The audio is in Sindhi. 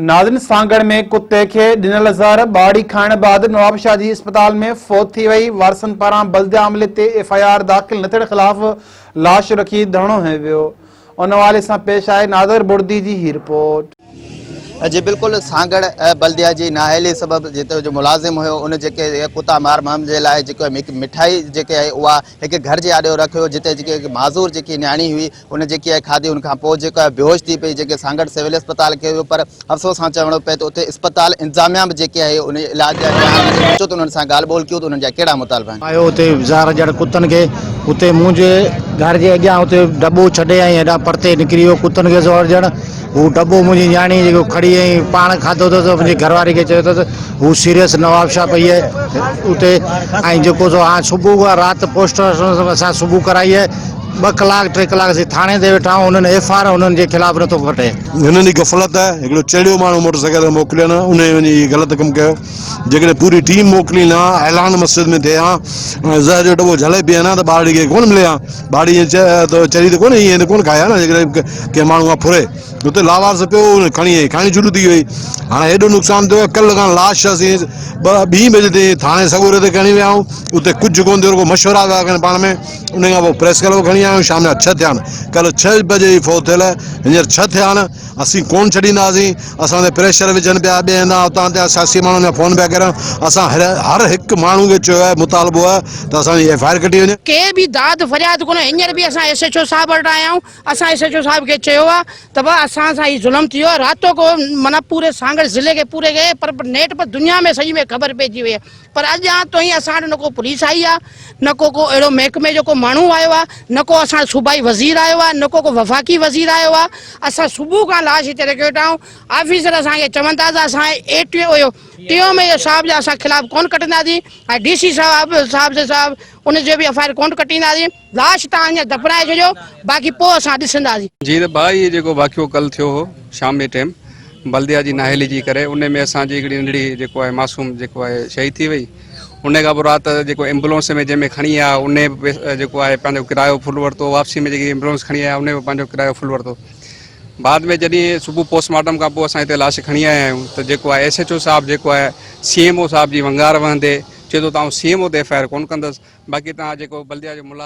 ناظرين سانگهڙ ۾ ڪتي کي ڏنل زهر ٻاڙي کائڻ بعد نوابشاهه جي اسپتال ۾ فوت ٿي وئي، وارثن پاران بلديا عملي تي ايف I R داخل نه ٿيڻ خلاف لاش رکي ڌرڻو هنيو ويو. ان حوالي سان پيش آهي ناظر بڙدي جي هي رپورٽ. جي بلڪل سانگهڙ بلديا جي نااهلي سبب جتي جو ملازم هيو ان جيڪي ڪتا مار مهم جي لاء جيڪو هڪ مٺائي جيڪي آهي اها هڪ گهر جي آڏو رکيو جتي جيڪي هڪ معذور جيڪي نياڻي هئي ان جيڪي آهي کاڌي ان کان پوء جيڪو آهي بيهوش ٿي پئي جيڪي سانگهڙ سول اسپتال کي ويو پر افسوس سان چوڻو پئي ته اتي اسپتال انتظاميا به جيڪي آهي ان علاج جا اچو ته انهن سان ڳالهه ٻولهه ڪيون ته انهن جا ڪهڙا مطالبا آهن. آيو اتي زهر ڄڻ ڪتن کي اتي منهنجي گهر جي اڳيان اتي ڊٻو ڇڏي ۽ هيڏانهن پرتي نڪري ويو ڪتن کي زهر ڄڻ هو ڊٻو منهنجي نياڻي جيڪو کڻي ۽ پاڻ کاڌو اٿس منهنجي گهر واري کي چيو اٿس هو سيريس نوابشاهه پئي آهي اتي ۽ جيڪو سو هاڻ صبح کان رات پوسٽ اسان صبح ڪرائي آهي ٻه ڪلاڪ ٽي ڪلاڪ اسين ٿاڻي تي ويٺا آهيون انهن ايف آر انهن جي خلاف نٿو ڪٽي. هنن جي غفلت آهي هڪڙو چڙيو ماڻهو موٽر سائيڪل تي موڪلين انهي وڃي هي غلط ڪم ڪيو جيڪڏهن پوري ٽيم موڪلين ها اعلان مسجد ۾ ٿئي ها ۽ زهر جو ڊٻو جهلي پيئن ها ته ٻارڙي کي ڪونه ملي ها ٻارڙي ائين چري ته ڪونه ائين ته ڪونه کائي ها نه جيڪڏهن ڪنهن ماڻهو کان ڦري اتي لاوارث پيو هو کڻي آئي کائڻي شروع ٿي وئي هاڻي هيڏو نقصان ٿيو ڪلهه کان لاش اسين ٻه ٻي بجي تائين ٿاڻي سڳوري تي کڻي ويا آهيون اتي ڪجهه ڪونه ٿيو رڳو مشورا پيا ڪن پاڻ ۾ ان کان پوء پريس ڪلب کڻي آيا آهيون شام جا ڇهه ٿيا آهن ڪلهه ڇهه بجي ئي فوت ٿيل هينئر ڇهه ٿيا آهن اسين ڪونه ڇڏينداسين اسان تي پريشر وجهن پيا ٻئي هنڌان اتان تان سياسي ماڻهن جا فون پيا ڪرن اسان هر هر هڪ ماڻهو کي چيو آهي مطالبو آهي ته اسان جي ايف I R ڪٽي وڃي. ڪي به داد فرياد ڪونه هينئر به اسان ايس ايڇ او صاحب وٽ آيا آهيون اسان ايس ايڇ او صاحب کي چيو آهي ته ڀا اسان سان هي ظلم ٿي ويو آهي راتو ڪو معنيٰ پوري سانگهڙ ضلعي کي پوري کي پر نيٽ پر دنيا ۾ سڄي ۾ خبر پئجي وئي آهي پر اڄان تائين اسان وٽ نه ڪو پوليس آئي آهي نه ڪو ڪو اهڙو محڪمي جو ڪو ماڻهو آيو آهي نه ڪو اسان وٽ صوبائي وزير آيو آهي نه ڪو ڪو وفاقي وزير آيو آهي اسان صبح کان لاش هتي رکيو ويٺا آهيون آفيسر اسان کي چون ٿا ته اسان اي ٽي او ٽي او ۾ صاحب جا اسان خلاف ڪونه ڪٽنداسين ۽ ڊي سي صاحب صاحب صاحب ان جو به ايف I R ڪونه ڪٽينداسين لاش تان اڃا دفنائي ڇڏيو باقي پوء اسان ڏسنداسين. جي ته ڀاء هي جيڪو واقعو ڪل ٿيو هو شام جي ٽيم بلديا جي نااهلي جي ڪري ان ۾ اسان جي هڪڙي ننڍڙي جيڪو آهي معصوم جيڪو آهي شهيد ٿي وئي ان کان پوء رات جيڪو ايمبولنس ۾ جنهن ۾ کڻي آيا ان به جيڪو آهي پنهنجو ڪرايو فل ورتو واپسي ۾ جيڪي ايمبولنس کڻي آيا ان به پنهنجو ڪرايو فل ورتو بعد ۾ جڏهن صبح پوسٽ مارٽم کان پوء اسان هتي لاش کڻي آيا آهيون ته جيڪو آهي ايس ايچ او صاحب جيڪو آهي سي ايم او صاحب جي ونگار وهندي چئي ٿو ته آئون سي ايم او تي ايف I R ڪونه ڪندس باقي توهان جيڪو بلديا جو ملازم.